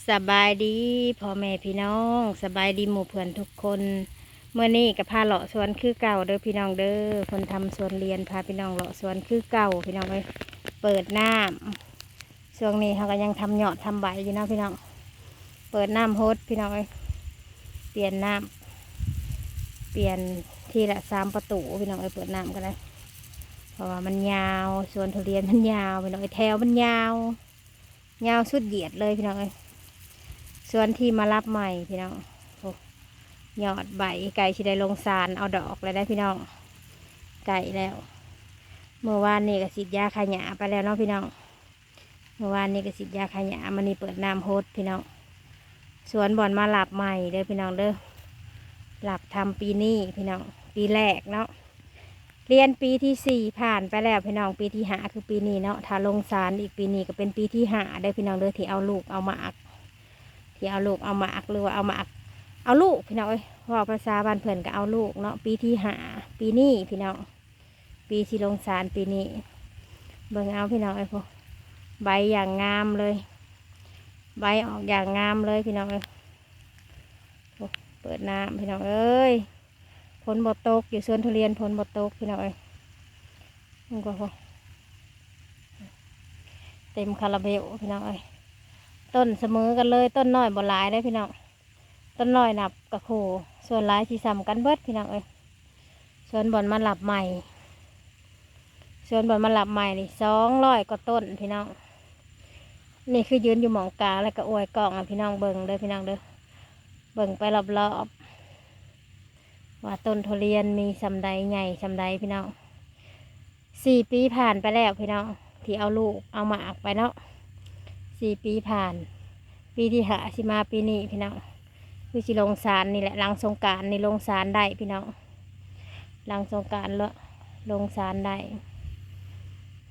ສະບາຍດີພໍ່ແມ່ພີ່ນ້ອງ ສະບາຍດີໝູ່ເພື່ອນທຸກຄົນ. ມື້ນີ້ກໍພາເລາະສວນຄືເກົ່າເດີພີ່ນ້ອງເດີ. ຄົນທຳສວນລຽນພາພີ່ນ້ອງເລາະສວນຄືເກົ່າພີ່ນ້ອງເອີຍ. ເປີດນ້ຳ ຊ່ວງນີ້ເຮົາກໍຍັງທຳຍອດທຳໃບຢູ່ເນາະພີ່ນ້ອງ. ເປີດນ້ຳຫົດພີ່ນ້ອງເອີຍ. ປ່ຽນນ້ຳ ປ່ຽນທີລະສາມປະຕູພີ່ນ້ອງເອີຍ. ເປີດນ້ຳກໍໄດ້ ເພາະວ່າມັນຍາວ ສວນທຸລຽນມັນຍາວພີ່ນ້ອງເອີຍ. ແຖວມັນຍາວ ຍາວສຸດຫຍຽດເລີຍພີ່ນ້ອງເອີຍ. ສວນທີ່ມາລັບໃໝ່ພີ່ນ້ອງ. ໂອ້ ຍອດໃບໃກ້ຊິໄດ້ລົງສານເອົາດອກແລ້ວໄດ໋ພີ່ນ້ອງ ໃກ້ແລ້ວ. ມື້ວານນີ້ກໍສີດຢາຂ້າຫຍ້າໄປແລ້ວເນາະພີ່ນ້ອງ. ມື້ວານນີ້ກໍສີດຢາຂ້າຫຍ້າ ມື້ນີ້ເປີດນ້ຳຫົດພີ່ນ້ອງ. ສວນບ່ອນມາລັບໃໝ່ເດີພີ່ນ້ອງເດີ. ລັບທຳປີນີ້ພີ່ນ້ອງ ປີແລກເນາະ. ລຽນປີທີສີ່ຜ່ານໄປແລ້ວພີ່ນ້ອງ ປີທີຫ້າຄືປີນີ້ເນາະ. ຖ້າລົງສານອີກປີນີ້ກໍເປັນປີທີຫ້າເດີພີ່ນ້ອງເດີ ທີ່ເອົາລູກເອົາໝາກ ທີ່ເອົາລູກເອົາໝາກ ຫຼືວ່າເອົາໝາກ ເອົາລູກພີ່ນ້ອງເອີຍ. ເວົ້າພາສາບ້ານເພິ່ນກໍເອົາລູກເນາະ. ປີທີຫ້າປີນີ້ພີ່ນ້ອງ ປີຊິລົງສານປີນີ້. ເບິ່ງເອົາພີ່ນ້ອງເອີຍ ໂອ້ ໃບຢ່າງງາມເລີຍ ໃບອອກຢ່າງງາມເລີຍພີ່ນ້ອງເອີຍ. ໂອ້ ເປີດນ້ຳພີ່ນ້ອງເອີຍ. ຝົນບໍ່ຕົກ ຢູ່ສວນທຸລຽນຝົນບໍ່ຕົກພີ່ນ້ອງເອີຍ. ມັນກໍ ໂອ້ ເຕັມຄາລາເບວພີ່ນ້ອງເອີຍ. ຕົ້ນສະເໝີກັນເລີຍ ຕົ້ນນ້ອຍບໍ່ຫຼາຍເດ້ພີ່ນ້ອງ. ຕົ້ນນ້ອຍນັບກະໂຄ ສ່ວນຫຼາຍຊິສ່ຳກັນເບິດພີ່ນ້ອງເອີຍ. ສວນບ່ອນມາລັບໃໝ່ ສວນບ່ອນມາລັບໃໝ່ນີ້ສອງຮ້ອຍກວ່າຕົ້ນພີ່ນ້ອງ. ນີ້ຄືຢືນຢູ່ໝ່ອງກາງ ແລ້ວກໍອວຍກ້ອງໃຫ້ພີ່ນ້ອງເບິ່ງເດີພີ່ນ້ອງເດີ. ເບິ່ງໄປລອບໆ ວ່າຕົ້ນທຸລຽນມີສ່ຳໃດ ໃຫຍ່ສ່ຳໃດພີ່ນ້ອງ. ສີ່ປີຜ່ານໄປແລ້ວພີ່ນ້ອງ ທີ່ເອົາລູກເອົາໝາກໄປເນາະ. ສີ່ປີຜ່ານ ປີທີຫ້າຊິມາປີນີ້ພີ່ນ້ອງ. ຄືຊິລົງສານນີ້ແຫຼະ ຫຼັງສົງການນີ້ລົງສານໄດ້ພີ່ນ້ອງ. ຫຼັງສົງການລະລົງສານໄດ້.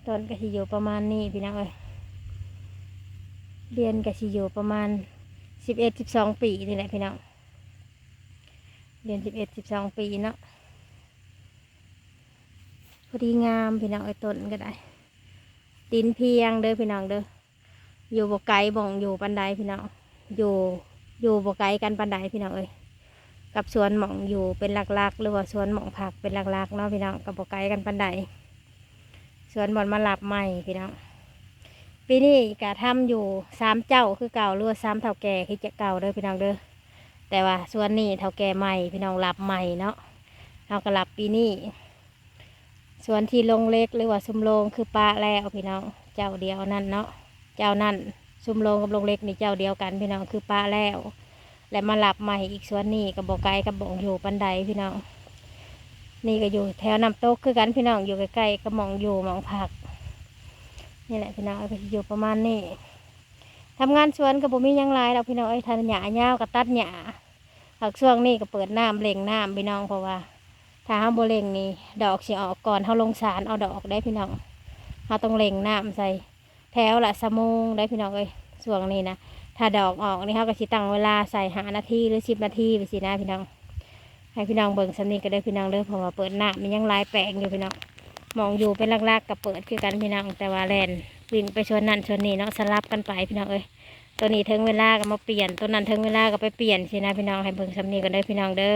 ຕົ້ນກໍຊິຢູ່ປະມານນີ້ພີ່ນ້ອງເອີຍ. ລຽນກໍຊິຢູ່ປະມານສິບເອັດ ສິບສອງປີນີ້ແຫຼະພີ່ນ້ອງ. ລຽນສິບເອັດ ສິບສອງປີເນາະ. ພໍດີງາມພີ່ນ້ອງເອີຍ ຕົ້ນກໍໄດ້. ຕີນພຽງເດີພີ່ນ້ອງເດີ. ຢູ່ບໍ່ໄກໝ່ອງຢູ່ປານໃດພີ່ນ້ອງ. ຢູ່ ຢູ່ບໍ່ໄກກັນປານໃດພີ່ນ້ອງເອີຍ. ກັບສວນໝ່ອງຢູ່ເປັນຫຼັກໆ ຫຼືວ່າສວນໝ່ອງພັກເປັນຫຼັກໆເນາະພີ່ນ້ອງ ກໍບໍ່ໄກກັນປານໃດ. ສວນບ່ອນມາລັບໃໝ່ພີ່ນ້ອງ. ປີນີ້ກະທຳຢູ່ສາມເຈົ້າຄືເກົ່າ ຫຼືວ່າສາມເຖົ້າແກ່ຄືຈະເກົ່າເດີພີ່ນ້ອງເດີ. ແຕ່ວ່າສວນນີ້ເຖົ້າແກ່ໃໝ່ພີ່ນ້ອງ ລັບໃໝ່ເນາະ. ເຮົາກໍລັບປີນີ້. ສວນທີ່ໂລງເຫຼັກ ຫຼືວ່າຊຸມໂລງ ຄືປະແລ້ວພີ່ນ້ອງ ເຈົ້າດຽວນັ້ນເນາະ. ເຈົ້ານັ້ນ ຊຸມໂລງກັບໂລງເຫຼັກນີ້ເຈົ້າດຽວກັນພີ່ນ້ອງ ຄືປະແລ້ວ ແລະມາລັບໃໝ່ອີກ. ສວນນີ້ກໍບໍ່ໄກກັບໝ່ອງຢູ່ປານໃດພີ່ນ້ອງ. ນີ້ກໍຢູ່ແຖວນ້ຳຕົກຄືກັນພີ່ນ້ອງ ຢູ່ໃກ້ໆກັບໝ່ອງຢູ່ໝ່ອງພັກ. ນີ້ແຫຼະພີ່ນ້ອງເອີຍ ກໍຊິຢູ່ປະມານນີ້. ທຳງານສວນກໍບໍ່ມີຫຍັງຫຼາຍດອກພີ່ນ້ອງເອີຍ. ຖ້າຫຍ້າຍາວກໍຕັດຫຍ້າ. ພັກຊ່ວງນີ້ກໍເປີດນ້ຳ ເລັ່ງນ້ຳພີ່ນ້ອງ ເພາະວ່າຖ້າເຮົາບໍ່ເລັ່ງນີ້ ດອກຊິອອກກ່ອນເຮົາລົງສານເອົາດອກໄດ໋ພີ່ນ້ອງ. ເຮົາຕ້ອງເລັ່ງນ້ຳໃສ່ ແຖວລະຊົ່ວໂມງໄດ໋ພີ່ນ້ອງເອີຍ. ຊ່ວງນີ້ນະ ຖ້າດອກອອກນີ້ ເຮົາກໍຊິຕັ້ງເວລາໃສ່ຫ້ານາທີ ຫຼື ສິບນາທີ ແບບຊີ້ນະພີ່ນ້ອງ. ໃຫ້ພີ່ນ້ອງເບິ່ງສ່ຳນີ້ກໍໄດ້ພີ່ນ້ອງເດີ ເພາະວ່າເປີດນ້ຳມັນຍັງຫຼາຍແປງຢູ່ພີ່ນ້ອງ. ໝ່ອງຢູ່ເປັນຫຼັກໆກໍເປີດຄືກັນພີ່ນ້ອງ ແຕ່ວ່າແລ່ນ ວິ່ງໄປສ່ວນນັ້ນສ່ວນນີ້ເນາະ ສະຫຼັບກັນໄປພີ່ນ້ອງເອີຍ. ໂຕນີ້ເຖິງເວລາກໍມາປ່ຽນ ໂຕນັ້ນເຖິງເວລາກໍໄປປ່ຽນຊີ້ນະພີ່ນ້ອງ. ໃຫ້ເບິ່ງສ່ຳນີ້ກ່ອນເດີພີ່ນ້ອງເດີ.